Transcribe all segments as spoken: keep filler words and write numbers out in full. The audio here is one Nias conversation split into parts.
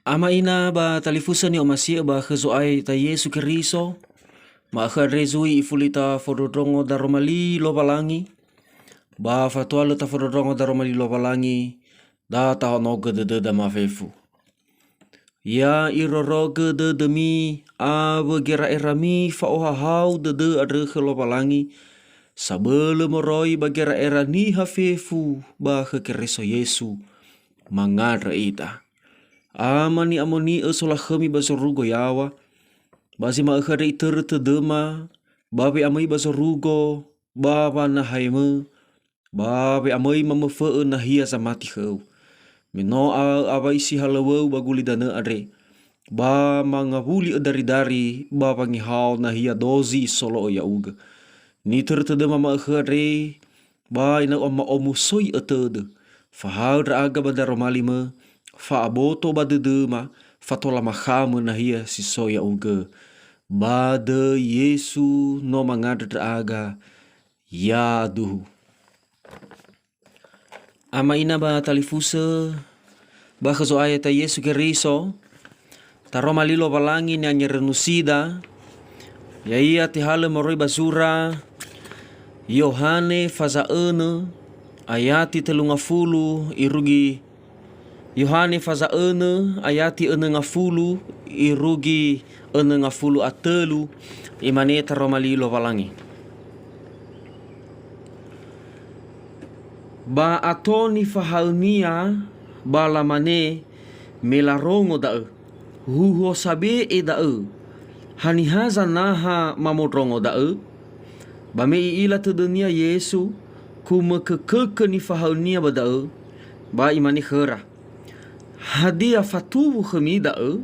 Ama ina ba talifusö ni'omasi'ö ba khö Zo'aya Yesu Keriso, ma'ökhö andre zui ifuli tafondrondrongo daroma li Lowalangi, ba fatua lö tafondrondrongo daroma li Lowalangi, da tahonogö dödöda mafefu. Ya irorogö dödömi awö gera'erami fa'ohahau dödö andrö khö Lowalangi, sabölö moroi ba gera'era niha fefu ba khö Keriso Yesu mangandrö ita. Ama ni'amoni'ö solakhömi ba zorugo yaŵa, ba zi ma'ökhö andre itörö tödöma, ba we'amöi ba zorugo, ba wanahaemö, ba we'amöi mamöfö'ö nahia zamati khöu. Me no a'aö awai si halöŵöu ba gulidanö andre, ba mangawuli ödaridari ba wangehao nahia dozi solo'ö ya'ugö. Nitörö tödöma ma'ökhö andre, ba ena'ö ma'omusoi'ö tödö. Fahaö ndra'aga ba daroma limö, fa'aboto ba dödöma, fatola makhamö nahia si so ya'ugö. Ba döi Yesu no mangandrö ndra'aga, yaduhu. Ama ina ba talifusö, ba khö Zo'aya Yesu Keriso, taroma li Lowalangi ni'angerönusida, ya'ia tehalö moroi ba zura Yohane faza önö, ayati tölu ngafulu irugi Yohane faza önö, ayati önö ngafulu irugi önö ngafulu a tölu, imane taroma li Lowalangi. Ba ato nifahaönia, ba lamane me larongo da'ö, "Huho sabe'e da'ö, haniha zanaha mamondrongo da'ö?" Ba me i'ila tödönia Yesu, kumökökökö nifahaönia ba da'ö, ba imane khöra, "Hadia fatuwu khömi da'ö?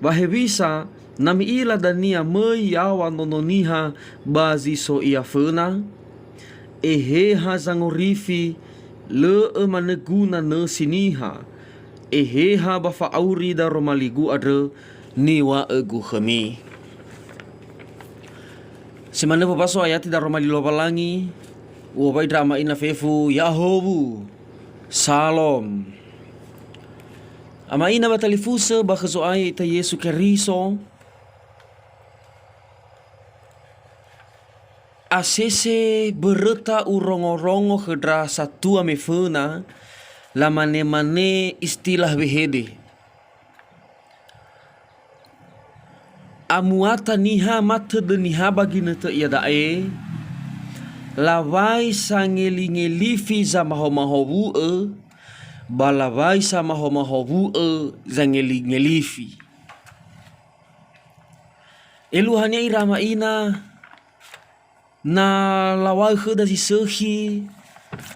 Ba hewisa na mi'ila dania möi yaŵa Nono Niha ba zi so ia föna? Eheha zangorifi, lö'ö manö guna nösi niha. Eheha ba fa'auri daroma ligu andrö niŵa'ögu khömi." Si manö fabaso ayati daroma li Lowalangi, u'owai ndra ama ina fefu, Yahowu. Salom. Ama ina ba talifusö ba khö Zo'aya ita Yesu Keriso, asese böröta urongorongo khö ndra satua meföna, lamane-mane istilah wehede. Amuata niha ma tödö niha ba ginötö iada'e, lawai sangelingelifi zamahomahowu'ö, ba lawai samahomahowu'ö zangelingelifi. Eluahania ira ama ina, na lawai khöda zi sökhi,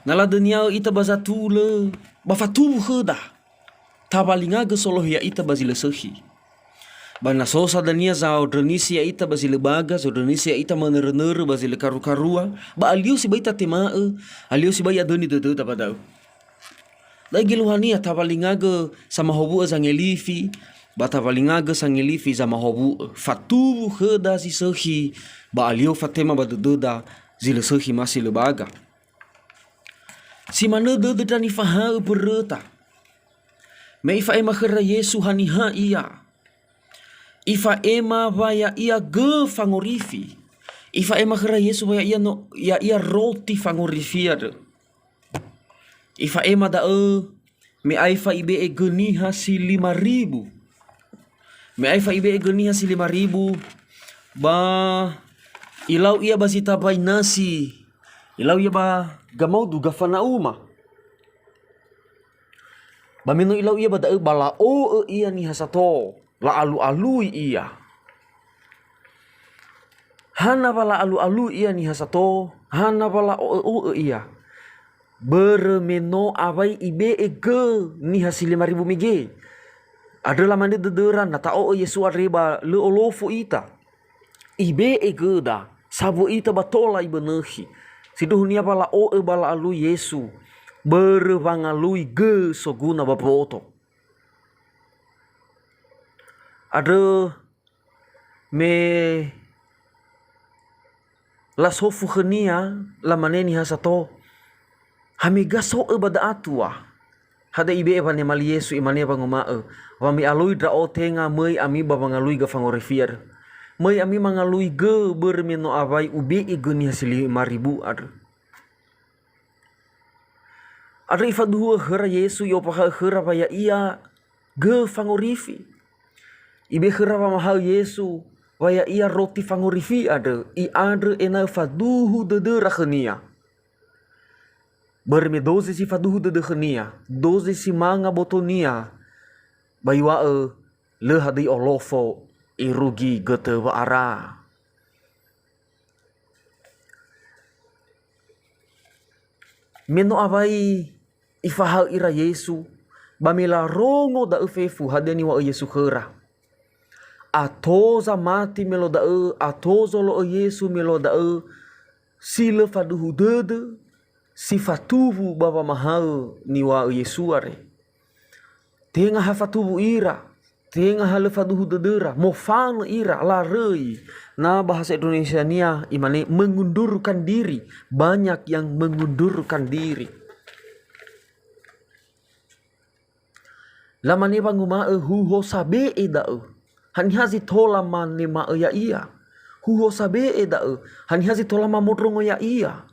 na ladönia'ö ita ba zatulö, ba fatuwu khöda. Tawalingagö solohe ya'ita ba zi lö sökhi. Ba na so sa dania za'ondrönisi ya'ita ba zi lö baga, za'ondrönisi ya'ita manörönörö ba zi lö karukarua, ba alio sibai tatema'ö, alio sibai adöni dödöda ba da'ö. Da'e geluahania tawalingagö samahowu'ö zangelifi, ba tawalingagö sangelifi zamahowu'ö. Fatuwu khöda zi sökhi, ba alio fatema ba dödöda zi lö sökhi ma si lö baga. Si manö dödö ndra nifahaö mböröta. Me ifa'ema khöra Yesu haniha ia. Ifa'ema wa ya'ia gö fangorifi. Ifa'ema khöra Yesu wa ya'ia no, ya'ia roti fangorifi andrö. Ifa'ema da'ö me aefa ibe'e gö niha si lima ribu. Me aefa ibe'e gö niha si lima ribu, ba ilau ia ba zi tambai nasi, ilau ia ba gamaudu Gafanauma. Ba me no ilau ia ba da'ö, ba la'o'ö ia niha sato, la'alu'alui ia. Hana wa la'alu'alui ia niha sato, hana wa la'o'ö'ö ia. Börö me no awai ibe'e gö niha si lima ribu mege. Andrö lamane dödöra, na ta'o'ö Yesu andre ba lö olofo ita. Ibe'e göda, sawu'ö ita ba tola ibönökhi. Sindruhunia wa la'o'ö ba la'alui Yesu, börö wangalui gö soguna ba mboto. Andrö me lasofu khönia, lamane niha sato, "Hamega so'ö ba da'a, Tua?" Hadia ibe'e wanema li Yesu, imane wanguma'ö, "Wa mi'alui ndra'o tenga möi ami ba wangalui gö fangorifi andrö. Möi ami mangalui gö börö me no awai ube'e gö niha si lima ribu andrö." Andrö ifaduhu'ö khöra Yesu, i'ombakha'ö khöra wa ya'ia gö fangorifi. Ibe'e khöra wamahaö Yesu wa ya'ia roti fangorifi andrö, i'andrö ena'ö faduhu dödöra khönia. Börö me dozi si faduhu dödö khönia, dozi si manga botonia, ba iŵa'ö, "Lö hadöi olofo irugi götö wa'ara." Me no awai ifahaö ira Yesu, ba me larongo da'ö fefu, hadia niŵa'ö Yesu khöra? Ato zamati me lo da'ö, ato zolo'ö Yesu me lo da'ö, si lö faduhu dödö, si fatuwu ba wamahaö niŵa'ö Yesu andre. Tenga ha fatuwu ira, tenga ha lö faduhu dödöra, mofanö ira, laröi. Na bahasa Indonesiania imane mengundurkan diri, banyak yang mengundurkan diri. Lamane wanguma'ö, "Huhosa be'e da'ö. Haniha zi tola manema'ö ya'ia? Huhosa be'e da'ö. Haniha zi tola mamondrongo ya'ia?"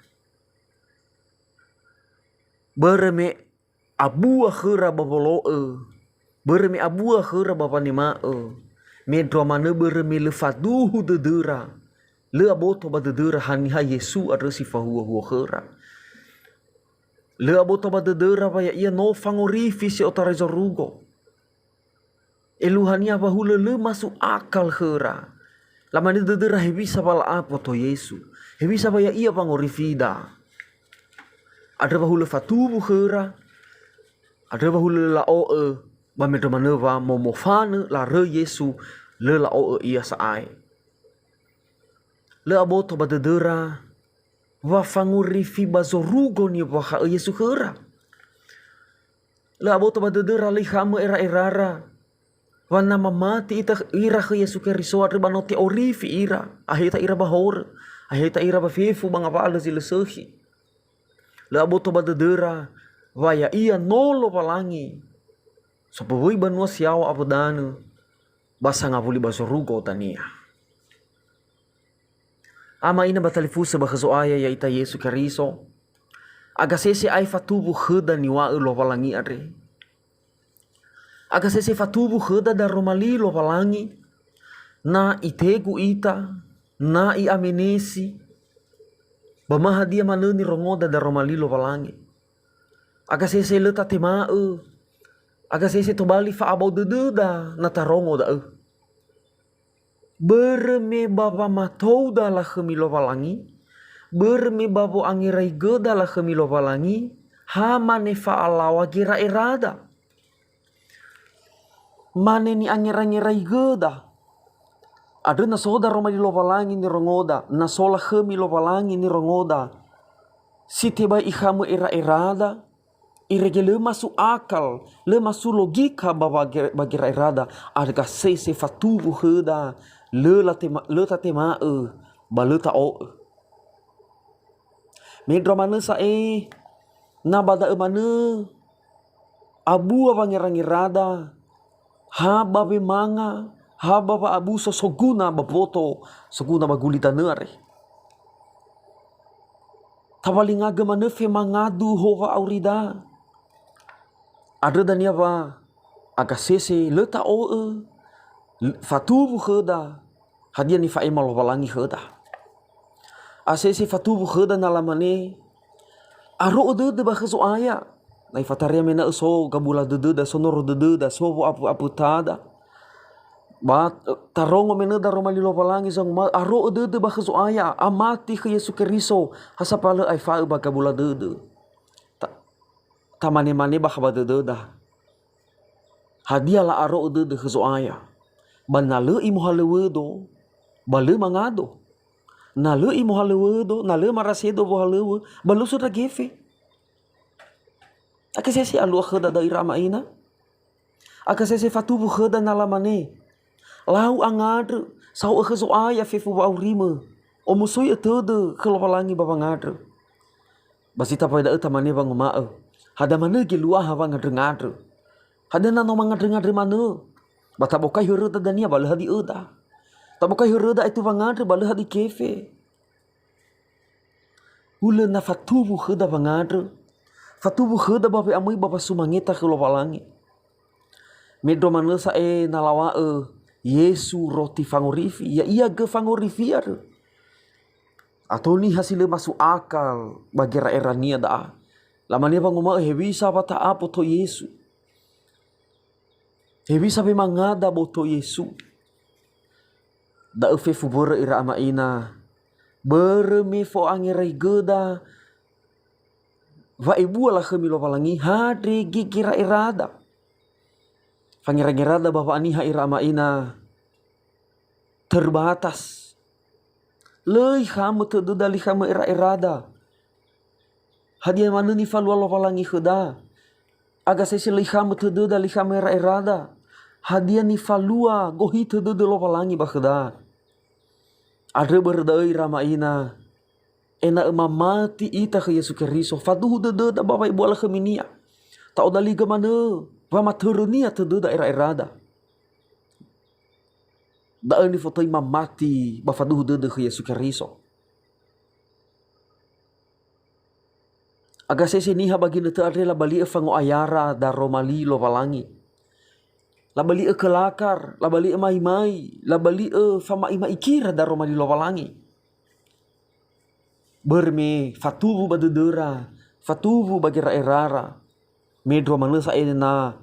Börö me abua khöra ba wolo'ö, börö me abua khöra ba wanema'ö, mendrua manö börö me lö faduhu dödöra, lö aboto ba dödöra haniha Yesu andrö si fahuhuo khöra. Lö aboto ba dödöra wa ya'ia no fangorifi si otarai zorugo. Eluahania wa hulö lö masuk akal khöra. Lamane dödöra, "Hewisa wa la'a aboto Yesu? Hewisa wa ya'ia wangorifida?" Andrö wa hulö fatuwu khöra, andrö wa hulö la'o'ö, ba mendrua manö wa momofanö laröi Yesu, lö la'o'ö ia sa'ae. Lö aboto ba dödöra wa fangorifi ba zorugo niŵa'ö Yesu khöra. Lö aboto ba dödöra lö ikhamö era'erara, wa na mamati ita, ira khö Yesu Keriso andrö ba no te'orifi ira, aheta ira ba horö, aheta ira ba fefu ba ngawalö zi lö sökhi. Lö aboto ba dödöra wa ya'ia no Lowalangi, sofowöi banua si yaŵa awö danö, ba sangawuli ba zorugo dania. Ama ina ba talifusö ba khö Zo'aya ya'ita Yesu Keriso, agasese ae fatuwu khöda niŵa'ö Lowalangi andre. Agasese fatuwu khöda daroma li Lowalangi, na itegu ita, na i'amenesi, ba ma hadia manö nirongoda daroma li Lowalangi. Agasese lö tatema'ö, agasese tobali fa'abao dödöda na tarongo da'ö. Börö me ba wamatouda lakhömi Lowalangi, börö me ba wo'angeraigöda lakhömi Lowalangi, ha mane fa'alaŵa gera'erada. Mane ni'angerangeraigöda. Andrö na so daroma li Lowalangi nirongoda, na so lakhömi Lowalangi nirongoda, si tebai ikhamö era'erada, irege lö masuk akal, lö masuk logika ba wage-, ba gera'erada, agasese fatuwu khöda, lö latema-, lö tatema'ö, ba lö ta'o'ö. Mendrua manö sa'ae, na ba da'ö manö abua wangerangerada, ha ba wemanga, ha ba wa'abuso soguna ba boto, soguna ba gulidanö andre. Tawalingagö manö femangadu ho wa'aurida. Andrö dania wa agasese lö ta'o'ö, l-, fatuwu khöda, hadia nifa'ema Lowalangi khöda. Asese fatuwu khöda na lamane, "Aro'ö dödö ba khö Zo'aya." Na ifatarea me ena'ö so gabula dödöda, so noro dödöda, so wo'apö'apötada. Ba, eh, tarongo me ena'ö daroma li Lowalangi zanguma'ö, "Aro'ö dödö ba khö Zo'aya, amati khö Yesu Keriso, ha sambalö aefa'ö ba gabula dödö." Ta-, tamane-mane bakha ba dödöda. Hadia la'aro'ö dödö khö Zo'aya? Ba na lö imohalöŵödo, ba lö mangado. Na lö imohalöŵödo, na lö marasedo wohalöŵö, ba lö so ndra gefe. Agasese alua khöda da'ö ira ama ina. Agasese fatuwu khöda na lamane, "Lau angandrö, sao'ö khö Zo'aya fefu wa'aurimö, omusoi'ö tödö khö Lowalangi ba wangandrö." Ba zi tambai da'ö tamane wanguma'ö, Hadia manö geluaha wangandrö-ngandrö. Hadia na no mangandrö-ngandrö manö. Ba tabokai höröda dania ba lö hadi öda. Tabokai höröda aetu wangandrö ba lö hadi kefe. Hulö na fatuwu khöda wangandrö. Fatuwu khöda ba we'amöi ba wasumangeta khö Lowalangi. Mendrua manö sa'e na lawa'ö Yesu roti fangorifi, ya'ia gö fangorifi andrö. Ato niha si lö masuk akal ba gera'erania da'a. Lamane wanguma'ö, "Hewisa wa ta'a boto Yesu? Hewisa wemangada boto Yesu?" Da'ö fefu börö ira ama'ina. Börö me fo'angeraigöda wa'ebua lakhömi Lowalangi, handre ge gera'erada. Fangera-ngerada ba wa'aniha ira ama'ina terbatas. Lö ikhamö tödöda, lö ikhamö era'erada. Hadia manö nifalua Lowalangi khöda? Aga sese lö ikhamö tödöda, lö ikhamö era'erada. Hadia nifalua gohitö dödö Lowalangi ba khöda? Andrö börö da'ö ira ama'ina, ena'ö mamati ita khö Yesu Keriso, faduhu dödöda ba wa'ebua lakhöminia. Ta'odaligö manö wamatörönia tödöda era'erada. Da'ö nifotöi mamati ba faduhu dödö khö Yesu Keriso. Aga sese niha ba ginötö andre labali'ö fango'ayara daroma li Lowalangi. Labali'ö kölakar, labali'ö maimai, labali'ö fama'i-ma'i kira daroma li Lowalangi. Börö me fatuwu ba dödöra, fatuwu ba gera'erara. Mendrua manö sa'e na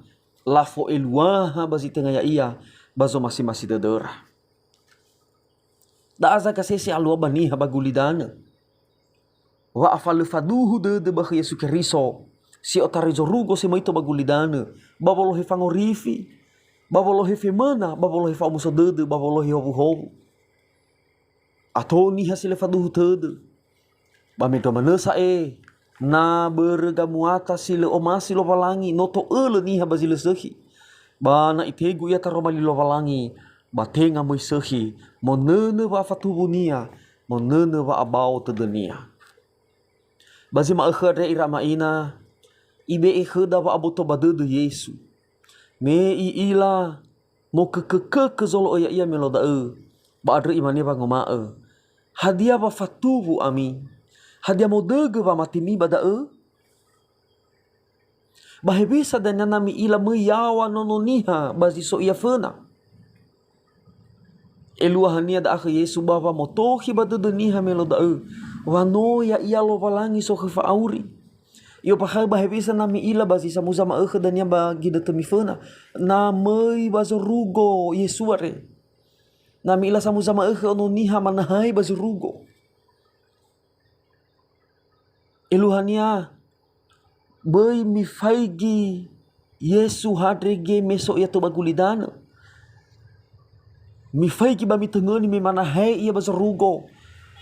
lafo'eluaha ba zi tenga ya'ia ba zomasi-masi dödöra. Da'a zaga sese alua ba niha ba gulidanö. Wa'afalö faduhu dödö ba khö Yesu Keriso, si otarai zorugo si möi tou ba gulidanö, ba wolohe fangorifi, ba wolohe femöna, ba wolohe fa'omuso dödö, ba wolohe howuhowu. Ato niha si lö faduhu tödö. Ba mendrua manö sa'e, na börö gamuata si lö omasi Lowalangi, no to'ölö niha ba zi lö sökhi. Ba na itegu ia taroma li Lowalangi, ba tenga möi sökhi, monönö wa'afatuwunia, monönö wa'abao tödönia. Ba zi ma'ökhö andre ira ama'ina, ibe'e khöda wa'aboto ba dödö Yesu. Me i'ila mokökökökö zolo'ö ya'ia melo da'ö, ba andrö imane wanguma'ö, "Hadia wa fatuwu ami? Hadia modögö wamatimi ba da'ö? Ba hewisa dania na mi'ila möi yaŵa Nono Niha ba zi so ia föna?" Eluahania da'a khö Yesu ba wamotokhi ba dödö niha melo da'ö, wa no ya'ia Lowalangi sokhö fa'auri. I'ombakha'ö ba hewisa na mi'ila ba zi samuza ma'ökhö dania ba ginötö miföna, na möi ba zorugo Yesu andre. Na mi'ila samuza ma'ökhö Ono Niha manahai ba zorugo. Eluahania, böi mifaigi Yesu handre ge me so ia tou ba gulidanö. Mifaigi ba mitöngöni me manahai ia ba zorugo,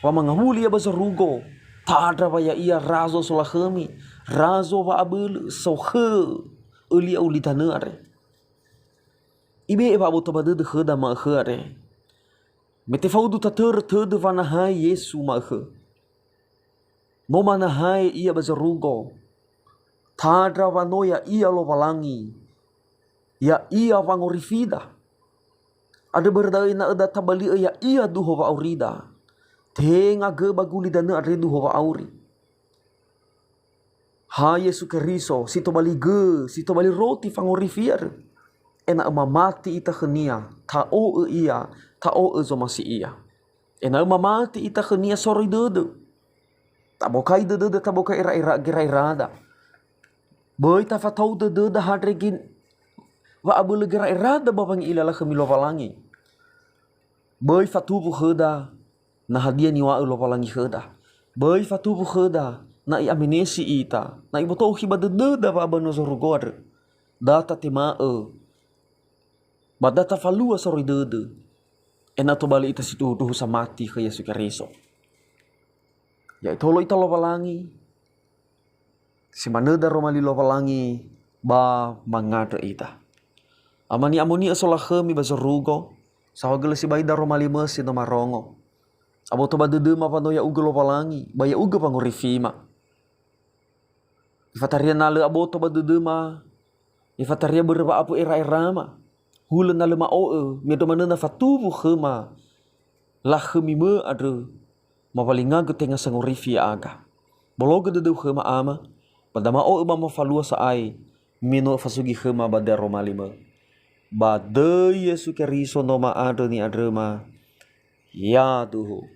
wa mangawuli ia ba zorugo, tandra wa ya'ia razo solakhömi, razo wa'abölö, sokhö ölia ulidanö andre. Ibe'e wa'aboto ba dödö khöda ma'ökhö andre. Me tefaudu tatörö tödö wanahai Yesu ma'ökhö. No manahai ia ba zorugo. Tandra wa no ya'ia Lowalangi. Ya'ia wangorifida. Andrö börö da'ö ena'ö da tabali'ö ya'ia duho wa'aurida. Tenga gö ba gulidanö andre duho wa'auri. Ha Yesu Keriso, si tobali gö, si tobali roti fangorifi andrö. Ena'ö mamati ita khönia, ta'o'ö ia, ta'o'ö zomasi ia. Ena'ö mamati ita khönia soroi dödö. Tabokai dödöda, tabokai era-era, gera'erada. Böi tafatau dödöda handre ge-, wa'abölö gera'erada ba wangi'ila lakhömi Lowalangi. Böi fatuwu khöda na hadia niŵa'ö Lowalangi khöda. Böi fatuwu khöda na i'amenesi ita, na ibotokhi ba dödöda wa'abanua zorugo andrö. Da tatema'ö, ba da tafalua soroi dödö, ena'ö tobali ita sindruhundruhu samati khö Yesu Keriso. Ya'itolo ita Lowalangi, si manö daroma li Lowalangi ba mangandrö ita. Ama ni'amoni'ö solakhömi ba zorugo, saohagölö sibai daroma limö si no marongo. Aboto ba dödöma wa no ya'ugö Lowalangi, ba ya'ugö wangorifima. Ifataria na lö aboto ba dödöma, ifataria börö wa'apu era'erama. Hulö na lö ma'o'ö, mendrua manö na fatuwu khöma lakhömimö andrö, mawalingagö tenga sangorifi ya'aga. Bologö dödöu khöma, Ama, ba da ma'o'ö ba mafalua sa'ae, me no öfasugi khöma ba daroma limö. Ba döi Yesu Keriso no ma'andrö ni'andröma. Yaduhu.